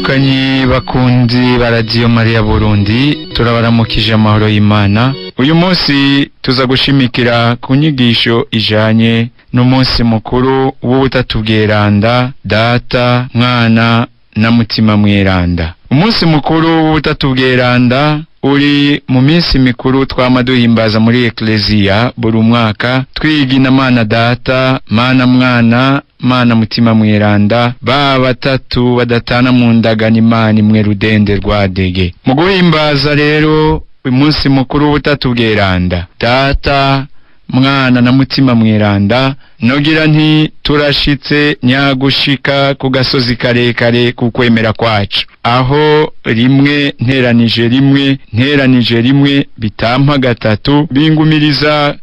Bavukanyi bakunzi ba Radiyo Mariya Burundi, turabaramukije amahoro y'Imana. Uyu munsi tuza gushimikira ku nyigisho ijanye n'umunsi mukuru w'Ubutatu Bweranda, Data, Mwana na Mutima Mweranda. Umunsi mukuru w'Ubutatu Bweranda uri mu minsi mikuru twama duhimbaza muri Ekleziya buri mwaka, twigina Mana Data, Mana Mwana, Mana Mutima Mweranda, ba batatu badatana mu ndagano, Imana imwe rudende rwadege. Mu guhimbaza rero umunsi mukuru w'Ubutatu Bweranda, Data, Mwana na Mutima Mweranda, nogira nti turashitse nyagushika ku gasozi karekare ku kwemera kwacu, aho rimwe nteranije rimwe nteranije rimwe bitampa gatatu, bingumiriza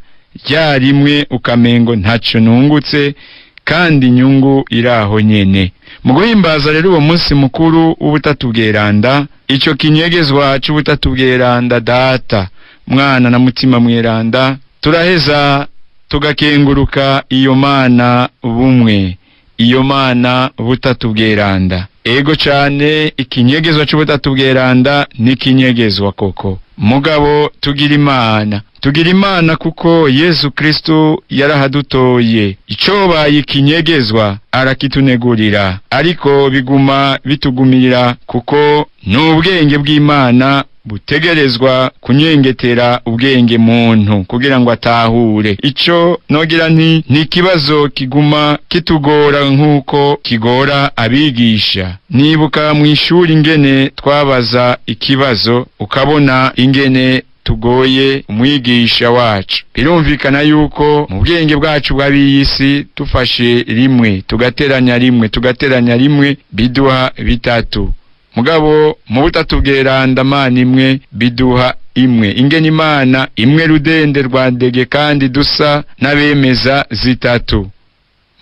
rya rimwe, ukamengo ntaco nungutse kandi inyungu iraho nyene. Mu guhimbaza rero uwo munsi mukuru w'Ubutatu Bweranda, ico kinyegezwa c'Ubutatu Bweranda, Data, Mwana na Mutima Mweranda, turaheza tugakenguruka iyo Mana bumwe, iyo Mana Butatu Bweranda. Ego cane, ikinyegezwa c'Ubutatu Bweranda n'ikinyegezwa koko, mugabo tugira Imana, tugira Imana kuko Yesu Kristo yarahadutoye. Icobaye ikinyegezwa arakitunegurira, ariko biguma bitugumirira kuko n'ubwenge bw'Imana butegerezwa kunyengetera ubwenge muntu kugira ngo atahure. Ico nogira nti ni ikibazo kiguma kitugora nk'uko kigora abigisha. Nibuka mu ishuri ingene twabaza ikibazo, ukabona ingene tugoye umwigisha wacu. Birumvikana yuko mu bwenge bwacu bw'ab'iyisi, tufashe rimwe tugateranya rimwe tugateranya rimwe biduha bitatu, mugabo mu Butatu Bweranda, Mana imwe biduha imwe. Ingene Imana imwe rudende rwa ndege kandi dusa n'abemeza zitatu,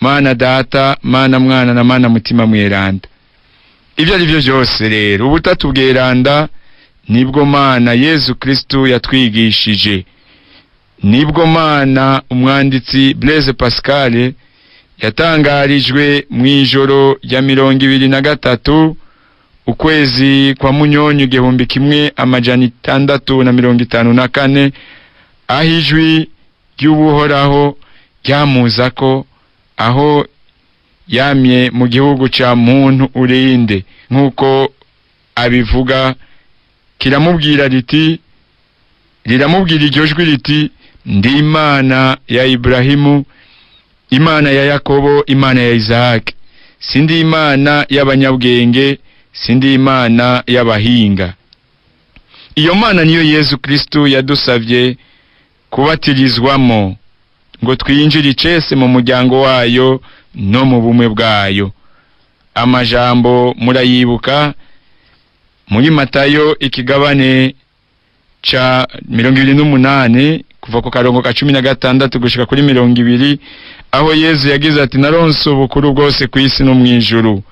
Mana Data, Mana Mwana na Mana Mutima Mweranda. Ibyo ari byo byose rero, Ubutatu Bweranda nibwo Mana Yesu Kristo yatwigishije, nibwo Mana umwanditsi Blaise Pascal yatangarijwe mu ijoro rya 23 ukwezi kwa Munyonyo 1654, aho ijwi ry'Ubuhoraho ryamuzako aho yamye mu gihugu ca muntu urinde, nk'uko abivuga. Kiramubwira riti, riramubwira iryo jwi riti: "Ndi Imana ya Ibrahimu, Imana ya Yakobo, Imana ya Isahaki. Sindi Imana y'abanyabwenge, sindi Imana y'abahinga." Iyo Mana niyo Yesu Kristo yadusabye kubatirizwamo ngo twinjire icese mu muryango wayo no mu bumwe bwayo. Amajambo murayibuka muri Matayo ikigabane ca 28, kuva ku karongo ka 16 gushika kuri 20, aho Yesu yagize ati: "Naronse ubukuru bwose ku isi no mw'ijuru.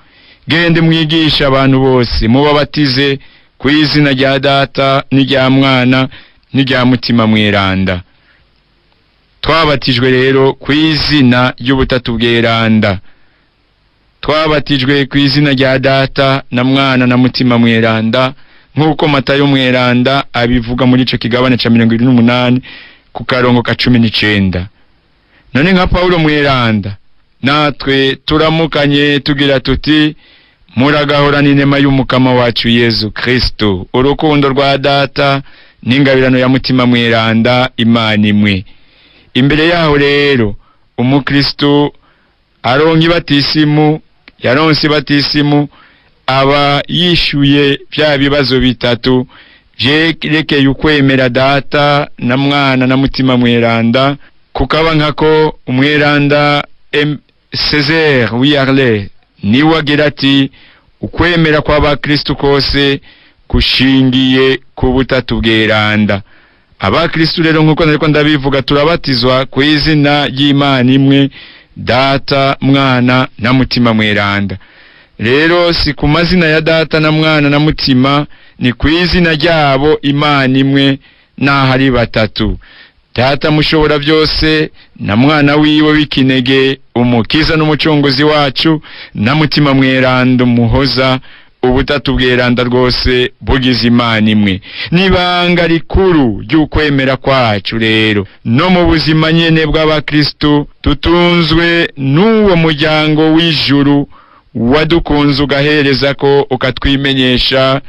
Gende mwigisha abantu bose, mubabatize ku izina rya Data n'irya Mwana n'irya Mutima Mweranda." Twabatijwe rero ku izina ry'Ubutatu Bweranda, twabatijwe ku izina rya Data na Mwana na Mutima Mweranda, nk'uko Matayo Mweranda abivuga muri ico kigabane ca 28 ku karongo ka 19. None nka Paulo Mweranda, natwe turamukanye tugira tuti: muragahorana inema y'Umukama wacu Yesu Kristo, urukundo rwa Data n'ingabirano ya Mutima Mweranda, Imana imwe. Imbere yaho rero, umukristo aronka ibatisimu, yaronse ibatisimu, aba yishuye bya bibazo bitatu vyerekeye ukwemera Data na Mwana na Mutima Mweranda, kukaba nkako umweranda M. Césaire Wiarle niwe agira ati: "Ukwemera kw'abakristu kose gushingiye ku Butatu Bweranda." Abakristu rero, nk'uko nariko ndabivuga, turabatizwa ku izina ry'Imana imwe, Data, Mwana na Mutima Mweranda. Rero si ku mazina ya Data na Mwana na Mutima, ni ku izina ryabo Imana imwe n'aho ari batatu, Data mushobora byose na Mwana wiwe w'ikinege, Umukiza n'Umucunguzi wacu, na Mutima Mweranda, Umuhoza. Ubutatu bweranda rwose bugize Imana imwe. N'ibanga rikuru ry'ukwemera kwacu rero no mu buzima nyene bw'abakristu, tutunzwe n'uwo muryango w'ijuru wadukunze ugahereza ko ukatwimenyesha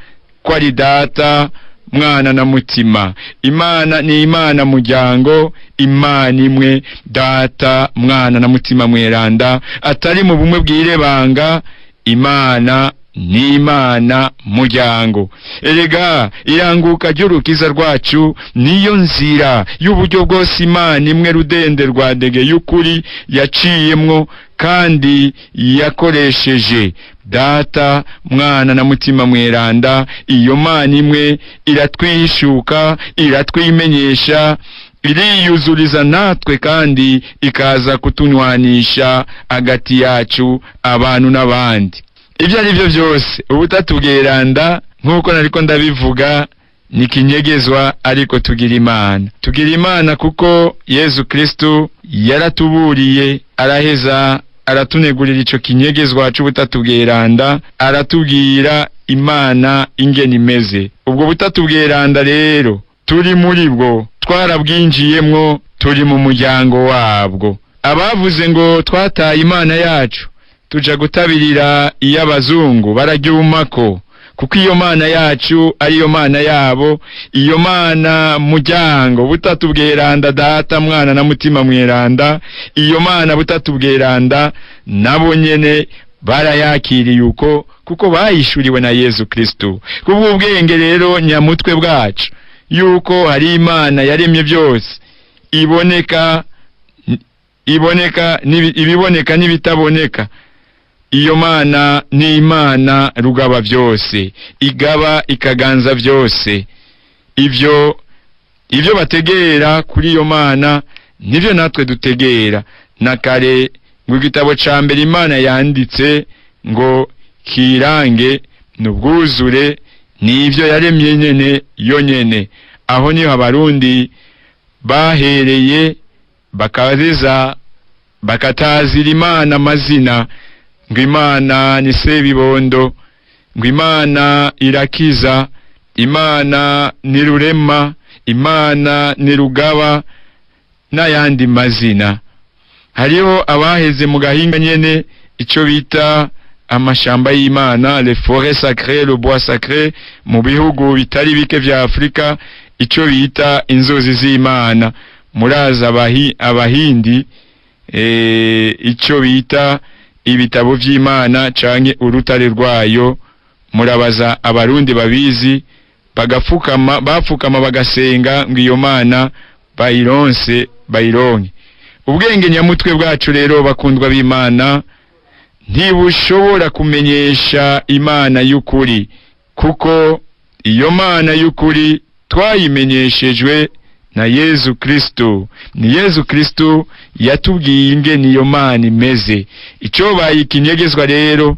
ko ari Data, Mwana na Mutima. Imana ni Imana muryango, Imana imwe, Data, Mwana na Mutima mweranda, atari mu bumwe bw'irebanga. Imana ni Imana muryango. Erega iranguka ry'urukiza rwacu niyo nzira y'uburyo bwose Imana imwe rudende rwa dege y'ukuri yaciyemwo kandi yakoresheje Data, Mwana na Mutima mweranda. Iyo Mana imwe iratwihishuka, iratwimenyesha, iriyuzuriza natwe, kandi ikaza kutunywanisha hagati yacu abantu n'abandi. Ibyo ari byo byose, ubutatu bweranda, nk'uko nariko ndabivuga, ni kinyegezwa, ariko tugira Imana. Tugira Imana kuko Yezu Kristu yaratuburiye, araheza aratunegurira ico kinyegezwa c'ubutatu bweranda, aratubwira Imana ingene imeze. Ubwo butatu bweranda rero turi muri bwo, twarabwinjiyemwo, turi mu muryango wabwo. Abavuze ngo twataye Imana yacu tuja gutabirira iy'abazungu bararyumako, kuko iyo Mana yacu ariyo Mana yabo. Iyo Mana muryango, butatu bweranda, Data, Mwana na Mutima mweranda, iyo Mana butatu bweranda nabo nyene barayakiriye uko, kuko bayishuriwe na Yezu Kristu. Kubw'ubwenge rero nyamutwe bwacu yuko hari Imana yaremye byose, iboneka iboneka ibiboneka n'ibitaboneka, iyo Mana ni Imana rugaba byose, igaba ikaganza byose. Ibyo bategera kuri iyo Mana nibyo natwe dutegera. Na kare ngo igitabo ca mbere Imana yanditse ngo kirange n'ubwuzure nibyo yaremye nyene yonyene. Aho niho Abarundi bahereye bakaziza bakatazira Imana amazina, ngo Imana ni Sebibondo, ngo Imana irakiza, Imana ni Rurema, Imana ni Rugaba n'ayandi mazina. Hariho abaheze mu gahinga nyene ico bita amashamba y'Imana, les forêts sacrées, le bois sacré, mu bihugu bitari bike vya Afrika, ico bita inzuzi z'Imana. Muraza Abahindi ico bita ibitabo vy'Imana canke urutare rwayo. Murabaza Abarundi babizi, bagafukama, bafukama bagasenga ngo iyo Mana bayironse, bayironke. Ubwenge nyamutwe bwacu rero, bakundwa b'Imana, ntibushobora kumenyesha Imana y'ukuri, kuko iyo Mana y'ukuri twayimenyeshejwe na Yezu Kristo. Ni Yezu Kristo yatubwiye ingene iyo Mana imeze. Icobaye ikinyegezwa rero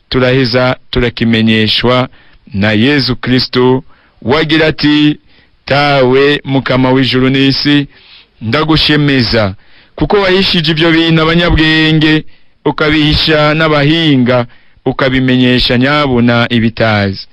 turaheza turakimenyeshwa na Yezu Kristo, wagira ati: "Tawe Mukama w'ijuru n'isi, ndagushemeza kuko wahishije ibyo bintu abanyabwenge, ukabihisha n'abahinga, ukabimenyesha nyabuna ibitazi."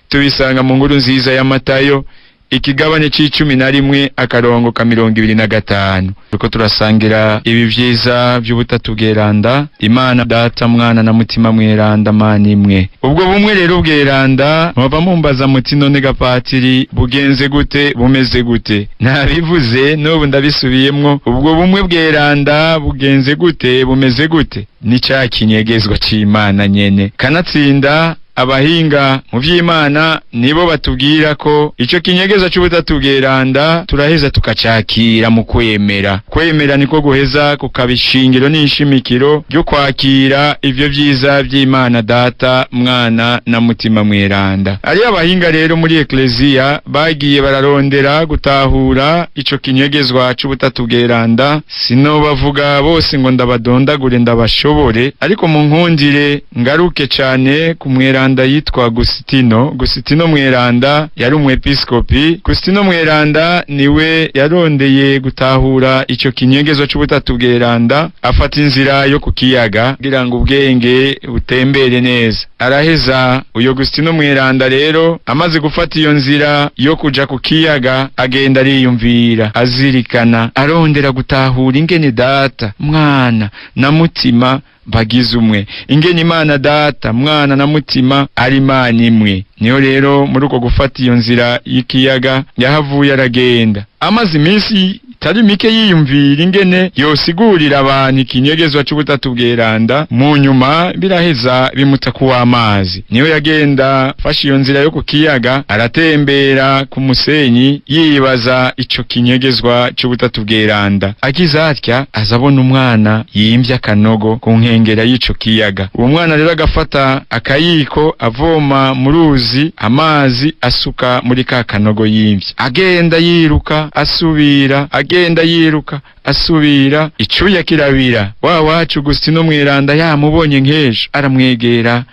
Tubisanga mu Nkuru Nziza ya Matayo, ikigabane c'11, akarongo ka 25. Turiko turasangira ibi vyiza vy'ubutatu bweranda, Imana Data, Mwana na Mutima mweranda, Mana imwe. Ubwo bumwe rero bweranda, mwava mumbaza muti: "None gapatiri, bugenze gute, bumeze gute?" Nabivuze, n'ubu ndabisubiyemwo. Ubwo bumwe bweranda bugenze gute, bumeze gute? Ni ca kinyegezwa c'Imana nyene. Kanatsinda abahinga mu vy'Imana nibo batubwira ko ico kinyegeza c'ubutatu bweranda turaheza tukacakira mu kwemera. Kwemera niko guheza kukaba ishingiro n'ishimikiro ryo kwakira ivyo vyiza vy'Imana Data, Mwana na Mutima mweranda. Ari abahinga rero muri ekleziya bagiye bararondera gutahura ico kinyegezwa c'ubutatu bweranda. Sinobavuga bose ngo ndabadondagure ndabashobore, ariko mu nkundire ngaruke cane ku mweranda. mweranda yitwa Gusitino. Gusitino mweranda yari umwepiskopi. Gusitino mweranda niwe yarondeye gutahura ico kinyegezo c'ubutatu bweranda, afata inzira yo ku kiyaga kugira ngo ubwenge butembere neza. Araheza uyo Gusitino mweranda rero amaze gufata iyo nzira yo kuja ku kiyaga, agenda ariyumvira, azirikana, arondera gutahura ingene Data, Mwana na Mutima bagize umwe, ingene Imana Data, Mwana na Mutima ari Imana imwe. Niyo rero muri uko gufata iyo nzira y'ikiyaga yahavuye aragenda, amaze iminsi itari mike yiyumvira ingene yosigurira abantu ikinyegezwa c'ubutatu bweranda. Mu nyuma biraheza bimuta kuw'amazi. Niyo yagenda afashe iyo nzira yo ku kiyaga, aratembera ku musenyi yibaza ico kinyegezwa c'ubutatu bweranda. Agize atya azabona umwana yimvye akanogo ku nkengera y'ico kiyaga. Uwo mwana rero agafata akayiko, avoma mu ruzi amazi, asuka muri ka kanogo yimvye, agenda yiruka asubira, agenda yiruka asubira, icuya kirabira. Wa wacu Gusitino mweranda yamubonye nk'ejo, aramwegera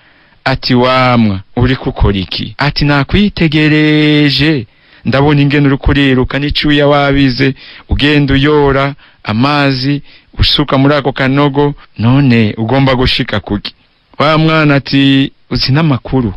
ati: "Wamwa, uri kukora iki?" Ati: "Nakwitegereje, ndabona ingene uriko uriruka n'icuya wabize, ugenda uyora amazi usuka muri ako kanogo, none ugomba gushika kuki?" Wa mwana ati: "Uzi n'amakuru?"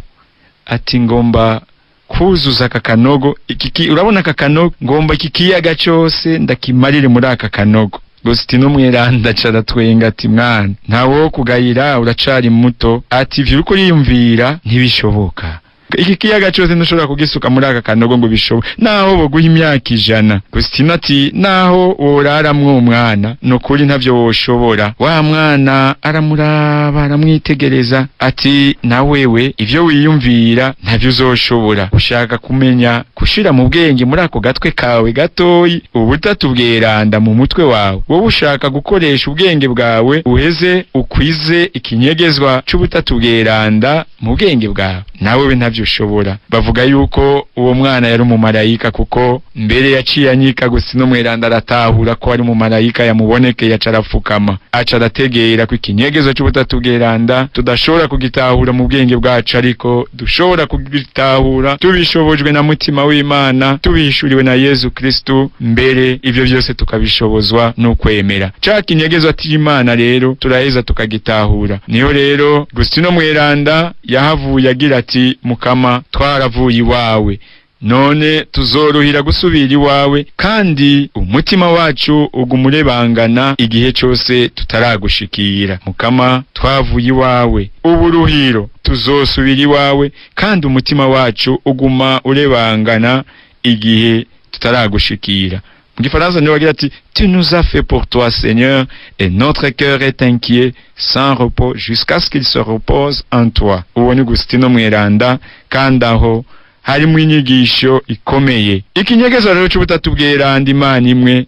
Ati: "Ngomba kuzuza aka kanogo iki, urabona aka kanogo? Ngomba iki kiyaga cose ndakimarire muri aka kanogo." Gusitino mweranda aca aratwenga ati: "Mwana, ntawo kugayira, uracari muto." Ati: "Ivyo uriko uriyumvira ntibishoboka. Iki kiyaga cyose ntushobora kugisuka muri aka kanogo ngo bishoboke, naho boguha imyaka 100." Gusitino ati: "Naho woraramwo umwana, nukuri ntavyo woshobora." Wa mwana aramuraba, aramwitegereza, ati: "Na wewe ivyo wiyumvira ntavyo uzoshobora. Ushaka kumenya gushira mu bwenge muri ako gatwe kawe gatoyi ubutatu bweranda mu mutwe wawe. Wowe ushaka gukoresha ubwenge bwawe uheze ukwize ikinyegezwa c'ubutatu bweranda mu bwenge bwawe, nawe ntavyo ushobora." Bavuga yuko uwo mwana yari umumarayika, kuko mbere yaciye anyika. Gusitino mweranda aratahura ko ari umumarayika yamubonekeye, aca arapfukama, aca arategera ko ikinyegezo c'ubutatu bweranda tudashobora kugitahura mu bwenge bwacu, ariko dushobora kugitahura tubishobojwe na Mutima w'Imana, tubishuriwe na Yezu Kristu, mbere ivyo byose tukabishobozwa n'ukwemera. Ca kinyegezo c'Imana rero turaheza tukagitahura. Niyo rero Gusitino mweranda yahavuye agira ati: "Mukama, twaravuye iwawe, none tuzoruhira gusubira iwawe, kandi umutima wacu uguma urebangana igihe cose tutaragushikira. Mukama, twavuye iwawe, uburuhiro tuzosubira iwawe, kandi umutima wacu uguma urebangana igihe tutaragushikira." Mu gifaransa niwe bagira ati: "Tu nous as fait pour toi, Seigneur, et notre cœur est inquiet sans repos jusqu'à ce qu'il se repose en toi." Uwo ni Gusitino mweranda, kandi aho harimo inyigisho ikomeye. Ikinyegezo rero c'ubutatu bweranda, Imana imwe,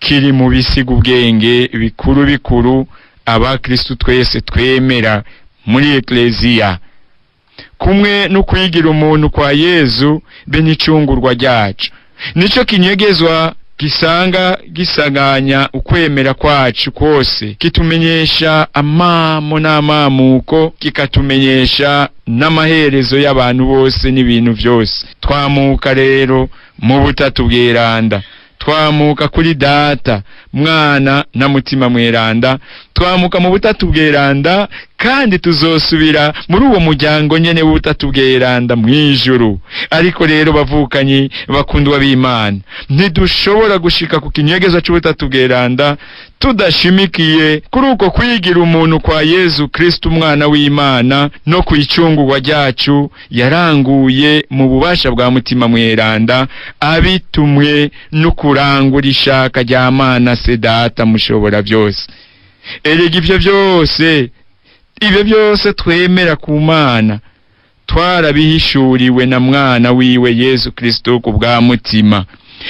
kiri mu bisiga ubwenge bikuru bikuru abakristu twese twemera muri ekleziya, kumwe no kwigira umuntu kwa Yezu be n'icungurwa ryacu. Nico kinyegezwa gisanga gisanganya ukwemera kwacu kose, kitumenyesha amamo n'amamuko, kikatumenyesha n'amaherezo y'abantu bose n'ibintu byose. Twamuka rero mu butatu bweranda, twamuka kuri Data, Mwana na Mutima mweranda, twamuka mu butatu bweranda, kandi tuzosubira muri uwo muryango nyene w'ubutatu bweranda mw'ijuru. Ariko rero bavukanyi bakundwa b'Imana, ntidushobora gushika ku kinyegezo c'ubutatu bweranda tudashimikiye kuri uko kwigira umuntu kwa Yezu Kristo umwana w'Imana, no ku icungurwa ryacu yaranguye mu bubasha bwa Mutima mweranda, abitumwe no kurangura ishaka rya Mana se Data mushobora byose. Erega ivyo byose twemera ku Mana twarabihishuriwe na Mwana wiwe Yezu Kristo ku bwa Mutima.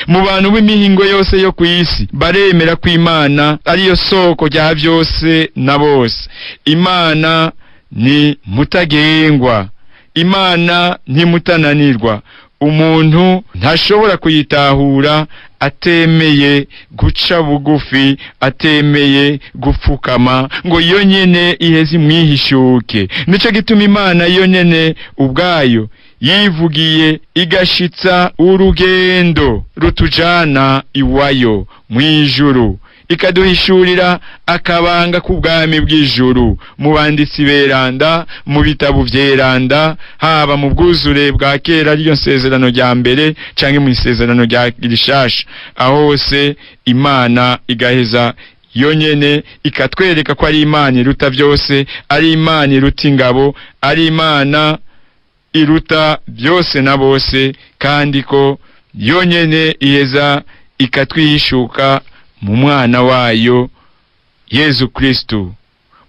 Mu bantu b'imihingo yose yo ku isi baremera ko Imana ariyo soko rya byose na bose. Imana ni mutagengwa, Imana ntimutananirwa, umuntu ntashobora kuyitahura. Atemeye guca bugufi, atemeye gupfukama ngo yo nyene iheze imwihishuke. Nico gituma Imana yo nyene ubwayo yivugiye igashitsa urugendo rutujana iwayo mw'ijuru, ikaduhishurira akabanga k'ubwami bw'ijuru mu banditsi beranda, mu bitabo vyeranda, haba mu bwuzure bwa kera ariyo nsezerano rya mbere canke mu isezerano rya rishasha. Aho hose Imana igaheza yonyene ikatwereka ko ari Imana iruta byose, ari Imana iruta ingabo, ari Imana iruta byose na bose, kandi ko yonyene iheza ikatwihishuka mu mwana wayo Yezu Kristu.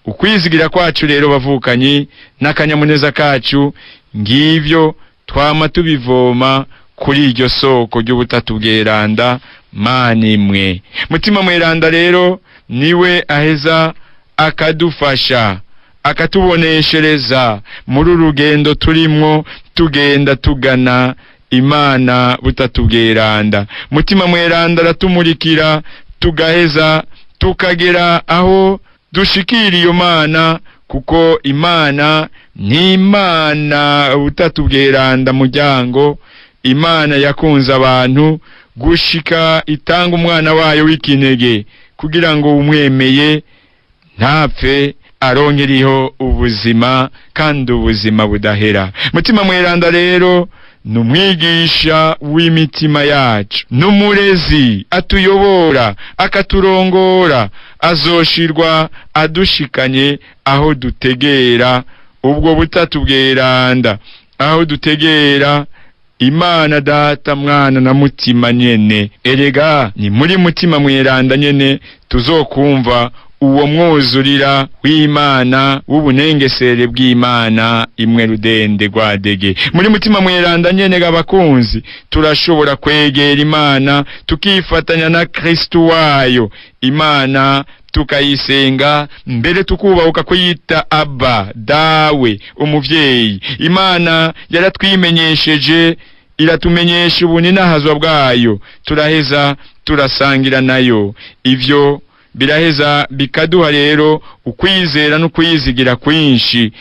Ukwizigira kwacu rero bavukanyi n'akanyamuneza kacu, ngivyo twama tubivoma kuri iryo soko ry'ubutatu bweranda Mana imwe. Mutima mweranda rero niwe aheza akadufasha, akatuboneshereza muri uru rugendo turimwo tugenda tugana Imana butatu bweranda. Mutima mweranda aratumurikira, tugaheza tukagera aho dushikira iyo Mana, kuko Imana ni Imana butatu bweranda muryango. Imana yakunze abantu gushika itanga umwana wayo w'ikinege kugira ngo umwemeye ntapfe, aronkeriho ubuzima kandi ubuzima budahera. Mutima mweranda rero ni umwigisha w'imitima yacu, n'umurezi atuyobora akaturongora, azoshirwa adushikanye aho dutegera ubwo butatu bweranda, aho dutegera Imana Data, Mwana na Mutima nyene. Erega ni muri Mutima mweranda nyene tuzokumva uwo mwuzurira w'Imana w'ubunengesere bw'Imana imwe rudende rwadege. Muri Mutima mweranda nyene abakunzi turashobora kwegera Imana tukifatanya na Kristu wayo, Imana tukayisenga mbere tukubahuka kuyita Abba, Dawe, umuvyeyi. Imana yaratwimenyesheje, iratumenyesha ubuninahazwa bwayo, turaheza turasangira nayo. Ivyo biraheza bikaduha rero ukwizera no kwizigira kwinshi.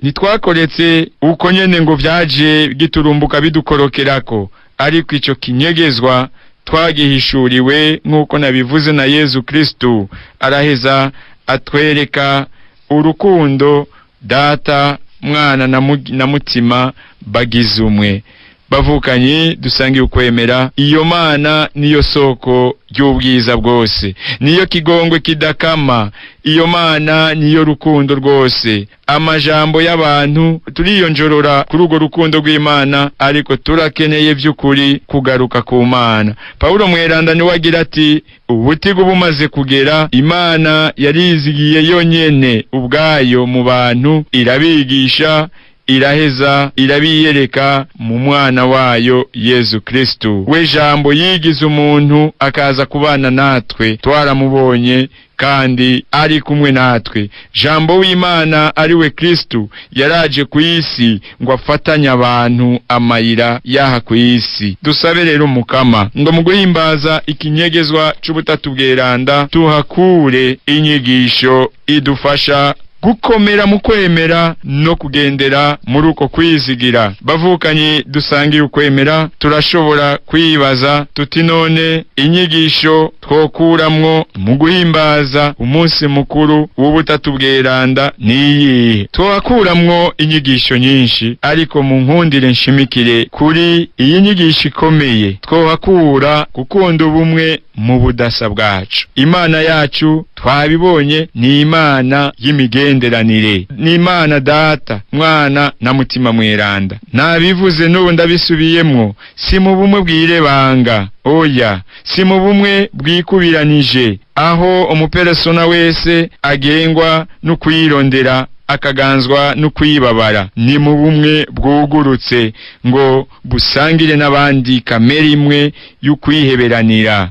Ntitwakoretse uko nyene ngo vyaje giturumbuka bidukorokerako, ariko ico kinyegezwa twagihishuriwe nk'uko nabivuze na Yezu Kristu. Araheza atwereka urukundo Data, Mwana na Mutima bagize umwe. Bavukanyi dusangiye ukwemera, iyo Mana niyo soko ry'ubwiza bwose, niyo kigongwe kidakama, iyo Mana niyo rukundo rwose. Amajambo y'abantu turiyonjorora kuri urwo rukundo rw'Imana, ariko turakeneye by'ukuri kugaruka ku Mana. Paulo mweranda niwe agira ati ubutigu bumaze kugera, Imana yarizigiye yonyene ubwayo mu bantu, irabigisha, iraheza irabiyereka mu mwana wayo Yezu Kristu. We jambo yigize umuntu akaza kubana natwe, twaramubonye kandi ari kumwe natwe. Jambo w'Imana ari we Kristu yaraje ku isi ngo afatanye abantu amayira yaha ku isi. Dusabe rero Umukama ngo mu guhimbaza ikinyegezwa c'ubutatu bweranda tuhakure inyigisho idufasha gukomera mu kwemera no kugendera muri uko kwizigira. Bavukanyi dusangiye ukwemera, turashobora kwibaza tuti none inyigisho twokuramwo mu guhimbaza umunsi mukuru w'ubutatu bweranda niyihe? Twokuramwo inyigisho nyinshi, ariko mu nkundire nshimikire kuri iyi nyigisho ikomeye. Twohakura gukunda ubumwe mu budasa bwacu. Imana yacu twabibonye ni Imana y'imigenderanire, ni Imana Data, Mwana na Mutima mweranda. Nabivuze n'ubu ndabisubiyemwo, si mu bumwe bw'irebanga, oya, si mu bumwe bwikubiranije, aho umuperesona wese agengwa no kwirondera akaganzwa no kwibabara. Ni mu bumwe bwugurutse ngo busangire n'abandi kamere imwe y'ukwiheberanira.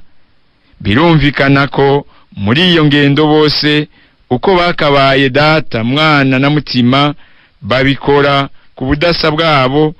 Birumvikana ko muri iyo ngendo bose uko bakabaye Data, Mwana na Mutima babikora ku budasa bwabo,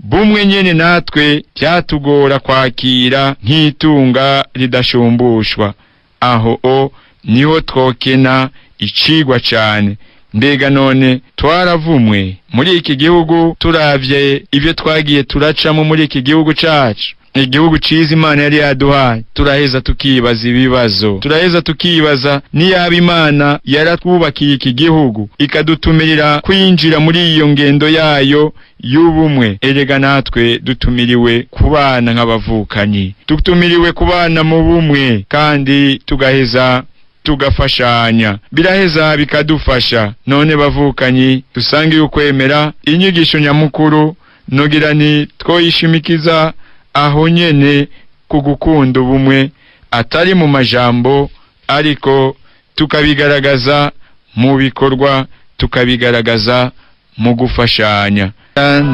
Bumwe nyene natwe byatugora kwakira nk'itunga ridashumbushwa. Aho o niho twokena icigwa cane. Mbega none twaravumwe muri iki gihugu? Turavye ibyo twagiye turacamo muri iki gihugu cacu, igihugu ciza Imana yari yaduhaye, turaheza tukibaza ibibazo, turaheza tukibaza niyaba Imana yaratwubakiye iki gihugu ikadutumirira kwinjira muri iyo ngendo yayo y'ubumwe. Erega natwe dutumiriwe kubana nk'abavukanyi, dutumiriwe kubana mu bumwe kandi tugaheza tugafashanya, biraheza bikadufasha. None bavukanyi, dusangiye ukwemera, inyigisho nyamukuru nogira ni twoyishimikiza aho nyene ku gukunda ubumwe, atari mu majambo ariko tukabigaragaza mu bikorwa, tukabigaragaza mu gufashanya.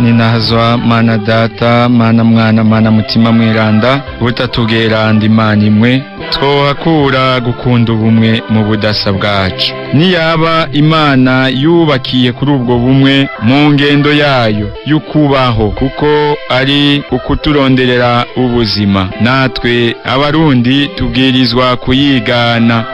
Ninahazwa Mana Data, Mana Mwana, Mana Mutima Mweranda, butatugeranda Imana imwe, twohakura gukunda ubumwe mu budasa bwacu. Niyaba Imana yubakiye kuri ubwo bumwe mu ngendo yayo y'ukubaho, kuko ari ukuturonderera ubuzima, natwe Abarundi tubwirizwa kuyigana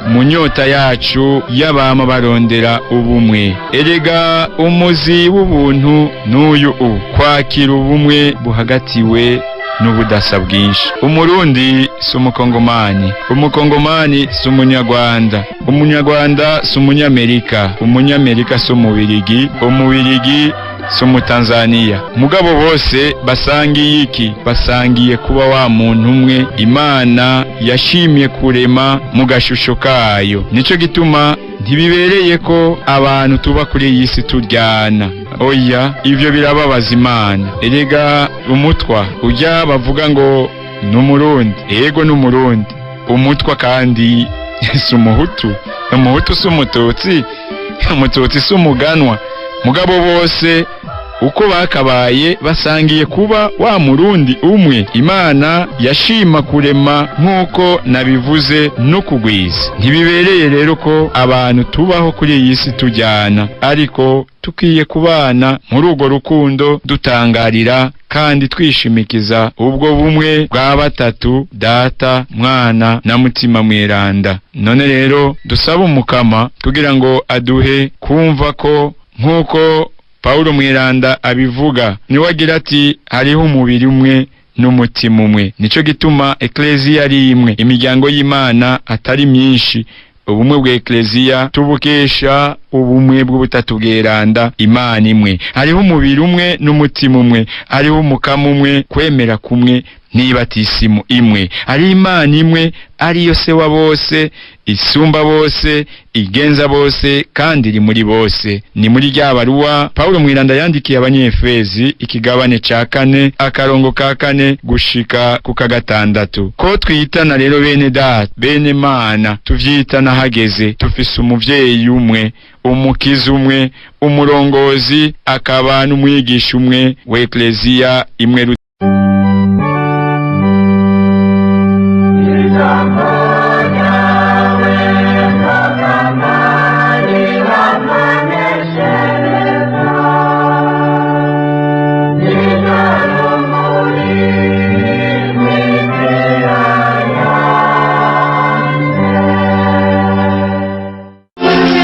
mu nyota yacu y'abama barondera ubumwe. Erega umuzi w'ubuntu n'uyu u kwakira ubumwe buhagatiwe n'ubudasa bwinshi. Umurundi si umukongomani, umukongomani si umunyarwanda, umunyarwanda si umunyamerika, umunyamerika si umubirigi, umubirigi si umutanzaniya. Mugabo bose basangiye iki? Basangiye kuba wa muntu umwe Imana yashimye kurema mu gashusho kayo. Nico gituma ntibibereye ko abantu tuba kuri iyi si turyana. Oya, ivyo birababaza Imana. Erega umutwa ujya bavuga ngo ni umurundi, ego ni umurundi. Umutwa kandi si umuhutu, umuhutu si umututsi, umututsi si umuganwa. Mugabo bose uko bakabaye basangiye kuba wa murundi umwe Imana yashima kurema nk'uko nabivuze no kugwiza. Ntibibereye rero ko abantu tubaho kuri iyi si tujyana, ariko tukwiye kubana muri urwo rukundo, dutangarira kandi twishimikiza ubwo bumwe bwa batatu, Data, Mwana na Mutima Mweranda. None rero dusaba Umukama kugira ngo aduhe kumva ko nk'uko Paulo Mweranda abivuga, niwe agira ati hariho umubiri umwe n'umutima umwe. Nico gituma ekleziya ari imwe, imiryango y'Imana atari myinshi. Ubumwe bwa ekleziya tubukesha ubumwe bw'ubutatu bweranda, Imana imwe. Hariho umubiri umwe n'umutima umwe, hariho umukama umwe, kwemera kumwe n'ibatisimu imwe. Hari Imana imwe ariyo se wa bose, isumba bose, igenza bose, kandi iri muri bose. Ni muri rya baruwa Paulo Mweranda yandikiye Abanyefezi, ikigabane ca 4 akarongo ka 4 gushika ku ka 6. Ko twitana rero bene Data, bene Mana, tuvyitana hageze. Tufise umuvyeyi umwe, umukiza umwe, umurongozi akaba n'umwigisha umwe w'ekleziya imwe.